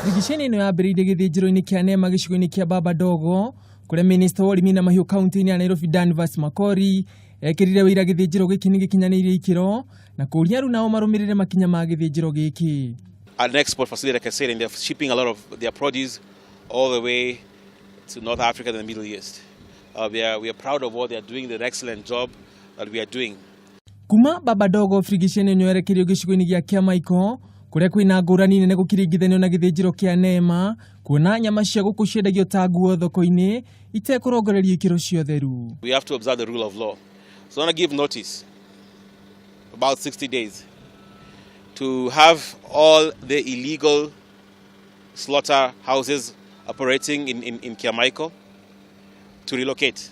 Brigisheni ĩno yambĩrĩirie gĩthĩnjĩro-inĩ kĩa Nema gĩcigo-inĩ kĩa Baba Dogo kũrĩa minista wa ũrĩmi na mahiũ kaunti-inĩ ya Nairobi Danvas Makori ekĩrire wĩira gĩthĩnjĩro gĩkĩ nĩ gĩkinyanĩirie ikĩro na kũria aruna ao marũmĩrĩre makinya ma gĩthĩnjĩro gĩkĩ. An export facility, like I said, and they're shipping a lot of their produce all the way to North Africa and the Middle East. We are proud of what they are doing, the excellent job that we are doing. Kuma Baba Dogo brigisheni ĩno yerekeirio gĩcigo-inĩ gĩa Kĩamaiko kũrĩa kwĩna ngũrani nene gũkĩringithanio na gĩthĩnjĩro kĩa Nema kuona nyama cia gũkũ ciendagio ta nguo thoko-inĩ itekũrongorerio ikĩro cia ũtheru. We have to observe the rule of law. So I want to give notice about 60 days to have all the illegal slaughter houses operating in Kiamaiko to relocate.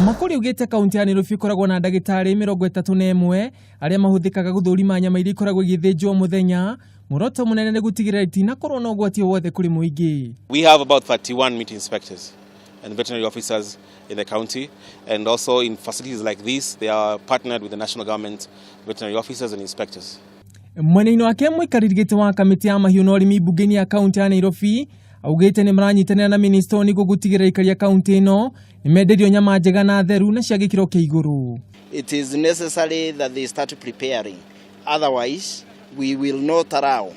Makori augĩte kaunti ya Nairobi ĩkoragwo na ndagĩtarĩ 31 arĩa mahũthĩkaga gũthũrima nyama iria ikoragwo igĩthĩnjwo mũthenya. Muoroto mũnene nĩ gũtigĩrĩra itinakorwo na ũgwati o wothe kũrĩ mũingĩ. We have about 31 meat inspectors and veterinary officers in the county, and also in facilities like this, they are partnered with the national government veterinary officers and inspectors. Mwena-inĩ wake mũikarĩri gĩtĩ wa kamĩtĩ ya mahiũ na ũrĩmi mbunge-inĩ ya kaunti ya Nairobi augĩte nĩ maranyitanĩra na minista ũyũ nĩguo gũtigĩrĩra aikari a kaunti ĩno nĩ menderio nyama njega na theru na cia gĩkĩro kĩa igũrũ. It is necessary that they start preparing. Otherwise, we will not allow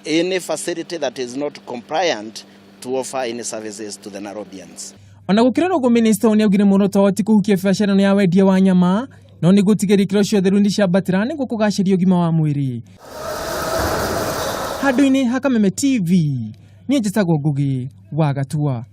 any facility that is not compliant to offer any services to the Nairobians. Ona gũkĩrĩ ũguo minista ũyũ nĩaugire muoroto wao ti kũhukia biacara ĩno ya wendia wa nyama no nĩ gũtigĩrĩra ikĩro cia ũtheru nĩ ciambatĩra nĩguo kũgacĩria ũgima wa mwĩrĩ. Handũ-inĩ ha Kameme TV, niĩ njĩtagwo Ngugi wa Gatua.